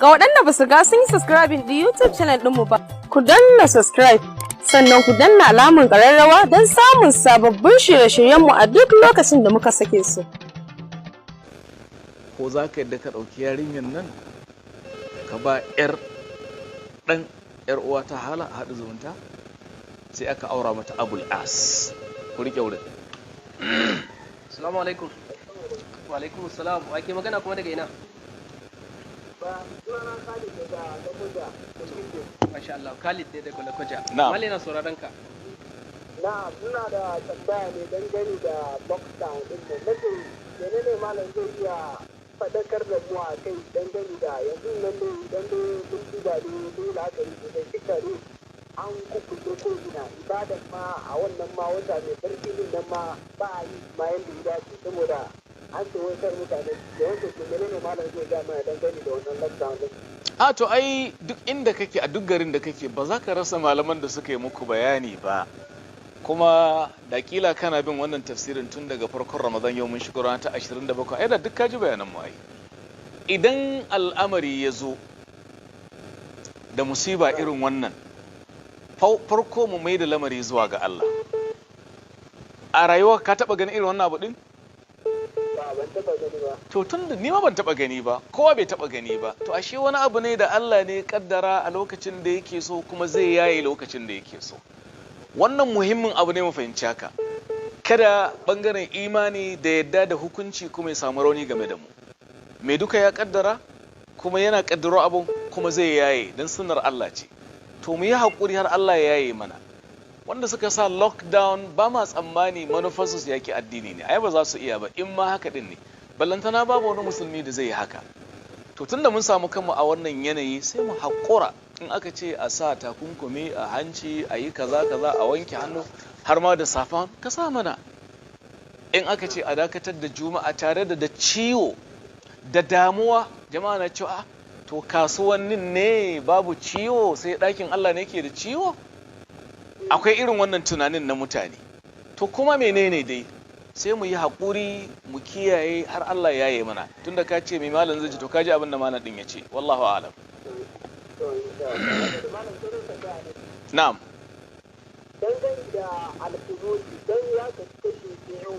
Ga waɗanda ba su ga sun yi subscribing ɗin YouTube channel ɗinmu ba, ku danna subscribe, sannan ku danna alamun ƙararrawa don samun sababbin shirye-shiryenmu a duk lokacin da muka sake su. Ko za ka yadda ka ɗauki yarinyar nan ka ba 'yar ɗan 'yar uwa ta hala a haɗa zumunta? Sai aka aura mata Abul As. Ku riƙe wurin. Assalamu alaikum. Wa alaikum assalam. Wa ke magana, kuma daga ina? Sunana Khalid daga Lokoja. Masha Allah, Khalid ne daga Lokoja. Na'am. Malam yana sauraron ka. Na suna da tambaya ne dangane da lockdown din nan. Nace menene malam zai iya faɗakar da mu a kai dangane da yanzu nan dai, idan dai mun duba dai, mun yi la'akari sosai, duka dai an kukkulle ko ina. Ibadan ma a wannan ma wata mai sarki din nan ma ba a yi ma yanda ya dace, saboda an ce wai kar mutane da wanke. To, menene malam zai ga mana dangane da wannan lockdown din? A to, ai duk inda kake, a duk garin da kake, ba za ka rasa malaman da suka yi muku bayani ba. Kuma da kila kana bin wannan tafsirin tun daga farkon Ramadan, yau mun shigo rana ta 27, ai da duk ka ji bayanan mu. Ai idan al'amari ya zo da musiba irin wannan, farko mu mai da lamari zuwa ga Allah. A rayuwa ka taba ganin irin wannan abu din? Ba, ban taɓa gani ba. To, tun da ni ma ban taba gani ba, kowa bai taba gani ba, to ashe wani abu ne da Allah ne ya kaddara a lokacin da yake so, kuma zai yaye lokacin da yake so. Wannan muhimmin abu ne mu fahimci haka, kada bangaren imani da yadda da hukunci kuma ya samu rauni game da mu. Mai duka ya kaddara, kuma yana kaddaro abun, kuma zai yaye, don sunnar Allah ce. To, mu yi haƙuri har Allah ya yaye mana. Wanda suka sa lockdown, ba ma tsammani manufarsu su yaki addini ne. Ai ba za su iya ba in ma haka din ne, ballantana babu wani musulmi da zai yi haka. To, tunda mun samu kanmu a wannan yanayi, sai mu haƙura. In aka ce a sa takunkumi a hanci, a yi kaza kaza, a wanke hannu, har ma da safa, ka sa mana. In aka ce a dakatar da Juma'a, tare da ciwo da damuwa, jama'a na cewa, "Ah, to kasuwannin ne babu ciwo, sai ɗakin Allah ne ke da ciwo?" Akwai irin wannan tunanin na mutane. To, kuma menene dai, sai mu yi haƙuri, mu kiyaye har Allah ya yi mana. Tunda ka ce mai malam zai ji, to ka ji abin da malam din ya ce. Wallahu alam. To, insha Allah. Malam, sai tambaya ne. Na'am. Dangane da alkunuti, don ya kasu kashi biyu,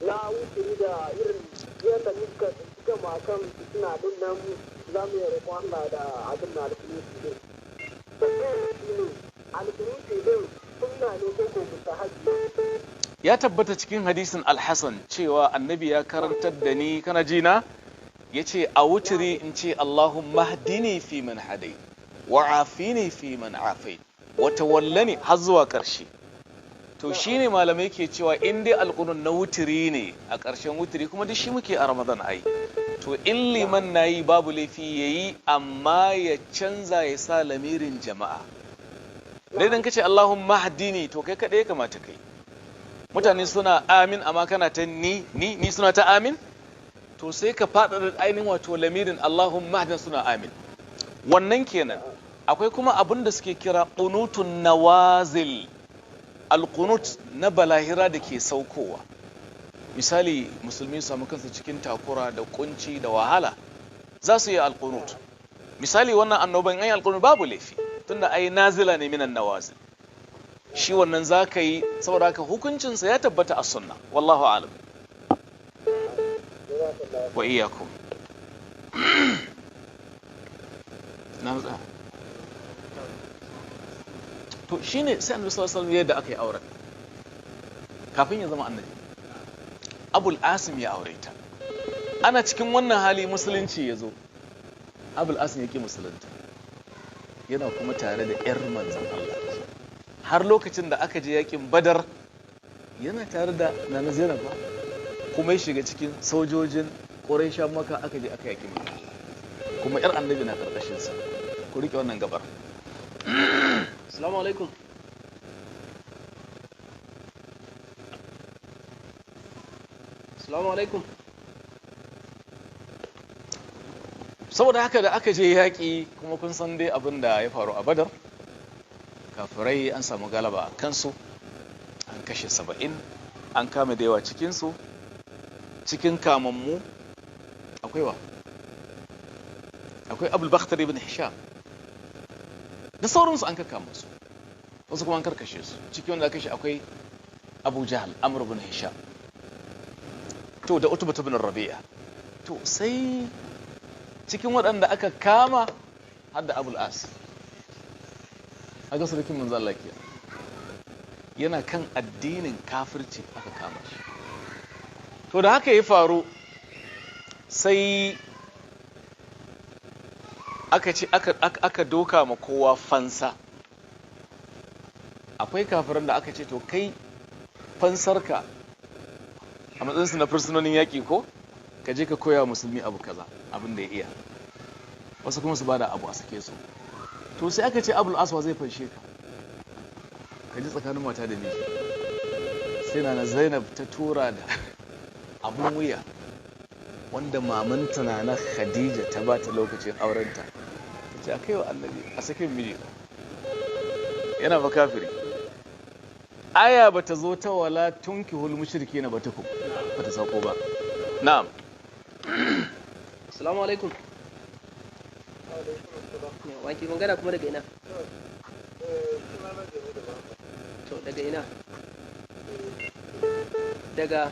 na wuturi da irin yadda muka tsinci kanmu a kan fitina din nan, za mu yi roƙon Allah da abin na alkunuti din. Tambayar shi ne, alkunuti din sunna ne ko ko mustahabi? Ya tabbata cikin hadisin Alhassan cewa annabi ya karantar da ni, kana ji na, ya ce a wuturi in ce "Allahumma hdini fi man hadai wa afini fi man afai wa tawallani", har zuwa ƙarshe. To, shine malamai ke cewa in dai alqunut na wuturi ne a ƙarshen wuturi, kuma duk shi muke a Ramadan ai, to in liman nayi babu laifi yayi, amma ya canza, ya sa lamirin jama'a. Dai dan kace "Allahumma hdini", to kai kaɗai ya kamata kai. Mutane suna amin, amma kana ta ni ni ni, suna ta amin. To, sai ka faɗaɗa ainihin wato lamirin "Allahumma hdina", suna amin. Wannan kenan. Akwai kuma abin da suke kira qunutun nawazil, alqunut na balahira da ke saukowa. Misali, musulmi su samu kansu cikin takura da kunci da wahala, za su yi alqunut. Misali, wannan annoban, an yi alqunut babu laifi, tunda ai nazila ne minan nawazil. Shi wannan za ka yi, saboda haka hukuncinsa ya tabbata a sunna. Wallahu alam. Wa iyyakum. Na matsa. To, shine sai annabi sallallahu alaihi wasallam, yadda aka yi auren, kafin ya zama annabi, Abul Asim ya aure ta. Ana cikin wannan hali musulunci ya zo, Abul Asim ya ki musulunta, yana kuma tare da 'yar manzon Allah. Har lokacin da aka je yakin Badar, yana tare da Nana Zainab ba, kuma ya shiga cikin sojojin Qurayshawan Makka, aka je aka yaki manzon Allah, kuma 'yar annabi na karkashin sa. Ku rike wannan gabar. Assalamu alaikum. Assalamu alaikum. Saboda haka da aka je yaƙi, kuma kun san dai abin da ya faru a Badar, kafirai an samu galaba a kansu, an kashe 70, an kame da yawa cikinsu. Cikin kamammu akwai wa? Akwai Abul Bakhtari ibn Hisham da sauransu, an kakkama su, wasu kuma an karkashe su. Cikin wanda aka kashe akwai Abu Jahal, Amr ibn Hisham, to da Utbah ibn Rabi'a. To sai cikin waɗanda aka kama har da Abul As, aga surukin manzo Allah ke yana kan addinin kafirci, aka kama shi. To da haka ya faru, sai aka ce aka doka ma kowa fansa. Akwai kafiran da aka ce, to kai fansarka a matsayinsu na fursunonin yaƙi, ko ka je ka koya wa musulmi abu kaza, abin da ya iya, wasu kuma su ba da abu a sake su. To sai aka ce, Abul Aswa zai fanshe ka? Ka ji tsakanin mata da miji. Sai na Zainab ta tura da abun wuya wanda mamanta na Khadija ta ba ta lokacin aurenta, ta ce a kai wa Annabi a sakin miji yana fa kafiri. Aya ba ta zo ta "wala tunkihul mushrikina" ba, tuku ba ta sauko ba. Na'am. Assalamu alaikum. Wa ke magana kuma daga ina? To daga ina? Daga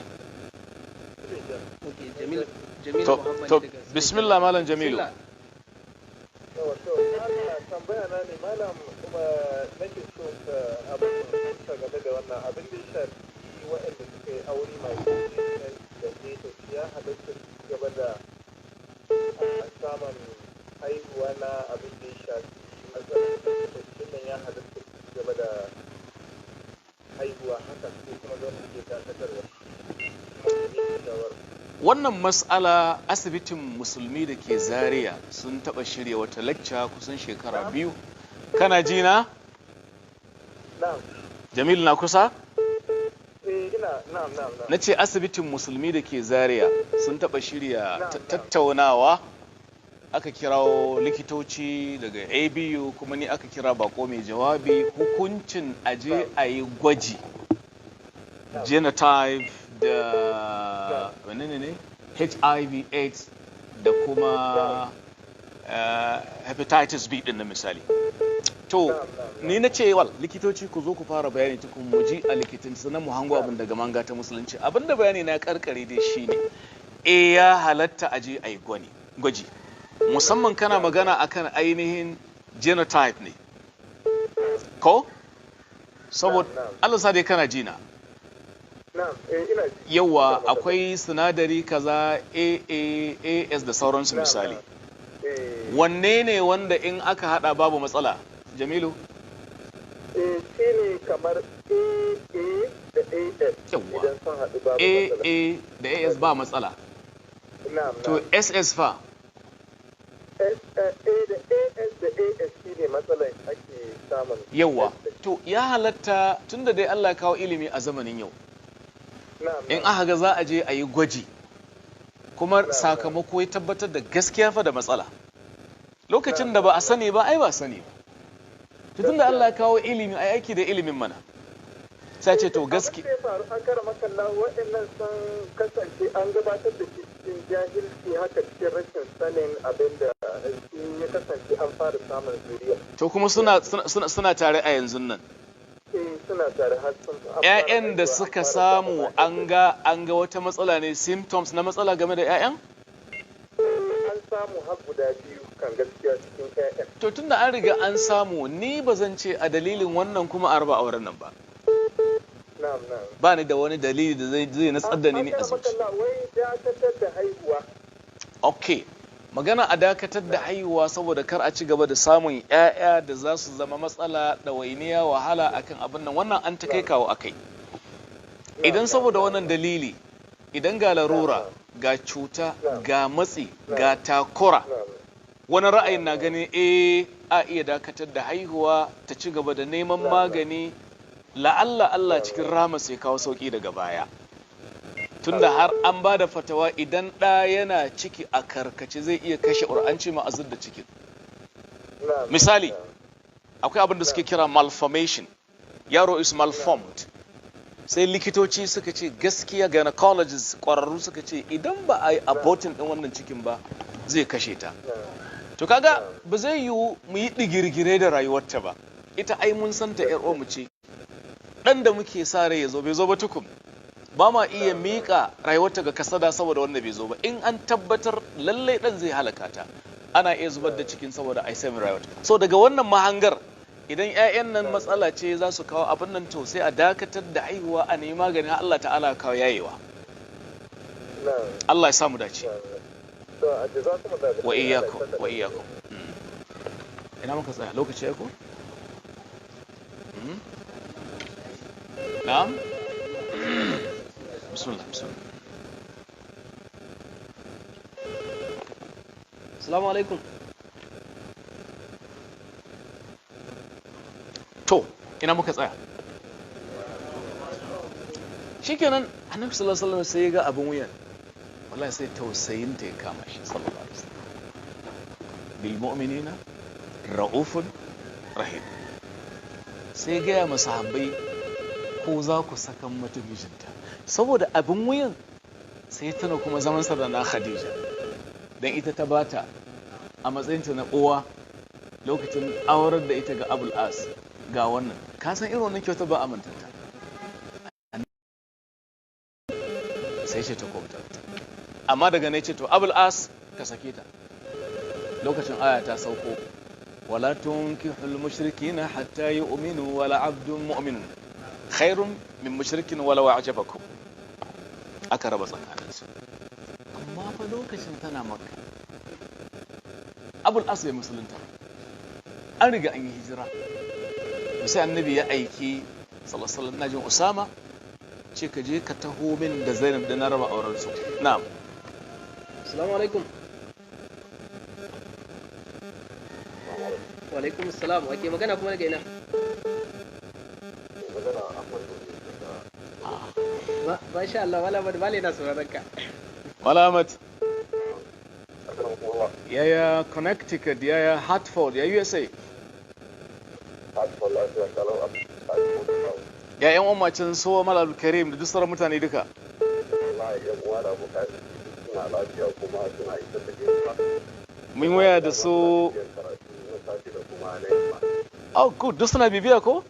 Okay, Jamil Jamil To Muhammad to daga bismillah, Malam Jamilu. Bismillah. Yawa, to tambaya na ne, malam, kuma nake so ka abin ka game da wannan abin da ya shafi waɗanda suka yi aure masu da ke ya halatta su gaba da samun haihuwa na abin da ya shafi matsalar da nan, ya halatta su gaba da haihuwa haka ko kuma za su iya dakatarwa? Shawara. Wannan mas'ala, asibitin musulmi da ke Zaria sun taɓa shirya wata lecture kusan shekara 2. Kana ji na? Na'am. Jamilu na kusa? Eh, ina, na'am. Na ce asibitin musulmi da ke Zaria sun taɓa shirya tattaunawa, aka kirawo likitoci daga ABU, kuma ni aka kira bako mai jawabi, hukuncin aje a yi gwaji genotype da menene ne HIV AIDS da kuma hepatitis B din na misali. To ni na ce wal likitoci ku zo ku fara bayani tukun, mu ji a likitanci, sannan mu hango abin daga manga ta musulunci. Abinda bayani na karkare dai shine, eh, ya halatta aje a yi gwaji, musamman kana magana akan ainihin genotype ne ko saboda Allah sa dai kana jina. Na'am, eh, ina ji. Yawa, akwai sinadari kaza AAAS da sauransu misali. Wanne ne wanda in aka hada babu matsala, Jamilu? Eh, shi ne kamar AA da AS. Yawwa. Idan sun haɗu babu matsala. AA da AS ba matsala. Na'am. To Na'am. SS fa? S, A da AS da AS shi ne matsalar ake samun. Yawa, to ya halatta, tunda dai Allah ya kawo ilimi a zamanin yau, in aka ga za a je a yi gwaji kuma sakamako ya tabbatar da gaskiya fa da matsala, lokacin da ba a sani ba, ai ba sani ba. To tunda Allah ya kawo ilimi, ai aiki da ilimin mana, sai ce to gaski Abin da ya faru, an kara makalla, waɗannan sun kasance an gabatar da shi cikin jahilci haka, cikin rashin sanin abin da shi ya kasance an fara samun zuriya. To kuma suna tare a yanzu nan? Eh, suna tare har sun an fara ‘Ya'yan da haihuwa, an suka fara samu, samun an ga wata matsala ne, symptoms na matsala game da ‘ya'yan? An samu har guda biyu kan gaskiya cikin ƴaƴan. To tunda an riga an samu, ni ba zan ce a dalilin wannan kuma a raba auren nan ba. Na'am. Ba ni da wani dalili da zai natsar da ni a zuci. Makalla, wai dakatar da haihuwa. Ok, magana a dakatar da haihuwa saboda kar a ci gaba da samun 'ya'ya da za su zama matsala, ɗawainiya, wahala akan abin nan, wannan an ta kai kawo akai. Idan saboda wannan dalili, idan ga larura, ga cuta, ga matsi, ga takura, wani ra'ayin na ganin eh, a iya dakatar da haihuwa ta ci gaba da neman magani, la'alla Allah cikin rahama sai kawo sauki daga baya. Tunda har an ba da fatawa idan ɗa yana ciki a karkace zai iya kashe ƙur'anci ma azur da cikin. Misali, akwai abin da suke kira malformation, yaro is malformed, sai likitoci suka ce gaskiya, gynecologists ƙwararru suka ce idan ba a yi aborting ɗin wannan cikin ba zai kashe ta. To kaga ba zai yiwu mu yi digirgire da rayuwarta ba. Ita ai mun santa yar mu ce, dan da muke sa rai ya zo bai zo ba tukun, ba ma iya miƙa rayuwarta ga kasada saboda wanda bai zo ba. In an tabbatar lallai dan zai halaka ta, ana iya zubar da cikin saboda ai sami rayuwarta. So daga wannan mahangar, idan 'ya'yan nan matsala ce za su kawo abin nan, to sai a dakatar da haihuwa, a nemi maganin, Allah ta'ala ya kawo yayewa. Allah ya samu dace. Wa iyyakum, wa iyyakum. Ina muka tsaya? Lokaci ya ko? Na'am, bismillah, bismillah. Assalamu alaikum. To, ina muka tsaya? Shikenan, Annabi sallallahu alaihi wasallam sai ya ga abin wuyan, wallahi sai tausayin ta ya kama shi, sallallahu alaihi wasallam. Bil mu'minina ra'ufun rahim. Sai gaya ma sahabbai, ko za ku sakan mata mijinta? Saboda abin wuyan, sai tana kuma zamansa da na Khadija, dan ita ta bata a matsayinta na uwa lokacin aurar da ita ga Abul As. Ga wannan, ka san irin wannan kyauta ba amintanta. Sai ce ta kwamta, amma daga ne ce to, Abul As, ka sake ta. Lokacin aya ta sauko, wala tunkihul mushrikina hatta yu'minu, wala abdun mu'minun khairun min mushrikin walau a'jabakum. Aka raba tsakaninsu. Amma fa lokacin tana Makka, Abul As bai musulunta ba. An riga an yi hijira. Sai Annabi ya aiki, sallallahu alaihi wasallam, najin Usama, ce ka je ka taho min da Zainab da na raba auren su. Na'am. Assalamu alaikum. Wa alaikum assalam. Wa ke magana kuma daga ina? Masha Allah, wala bad bale na sauraron ka. Malamat, yaya Connecticut? Yaya Hartford? Ya USA? Ya yan ummacin so Malal Karim da duk sauran mutane duka? Mun waya da su. Oh good, duk suna bibiya ko?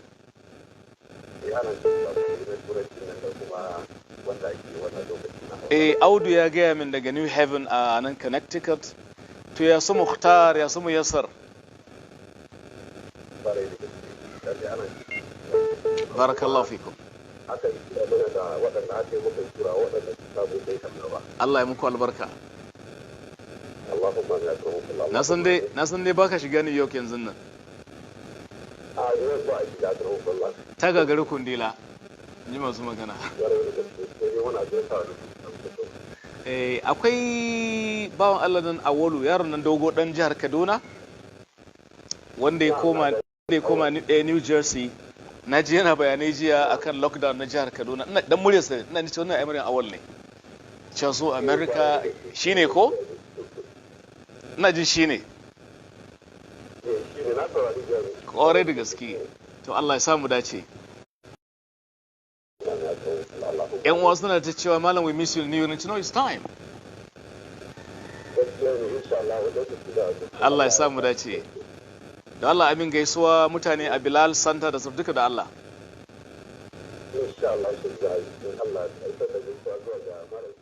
Eh, Audu ya gaya min daga New Haven a nan Connecticut. To, ya su Mukhtar, ya su Muyassar? Barakallahu fikum. Aka yi kira mana da waɗanda aka yi muka tura, waɗanda su samu bai kamna ba. Allah ya muku albarka. Allahumma ya tsaro. Na san dai baka shiga New York yanzu nan. A yau ba a shiga tsaro Allah. Ta gagari kundila, ji masu magana. Kwarai da gaske, sai dai muna gaisa da su. Eh, akwai bawan Allah nan Awolu, yaron nan dogo dan jihar Kaduna wanda ya koma New Jersey. Na ji yana bayanai jiya akan lockdown na jihar Kaduna. Ina dan muryarsa, ina ni ce wannan ai muryar Awol ne. Cewa so America shine ko? Ina jin shine. Eh, shi ne na saurari jami'i. Kwarai da gaske. To, Allah ya samu dace. Yan uwa suna ta cewa, "Malam, we miss you in New York." No, it's time. Gaskiya ne, insha Allah lokaci da Allah ya samu dace. Da Allah amin gaisuwa mutane a Bilal Center da su duka da Allah. Insha Allah shi za a yi, in Allah ya isar da gaisuwa zuwa ga malam.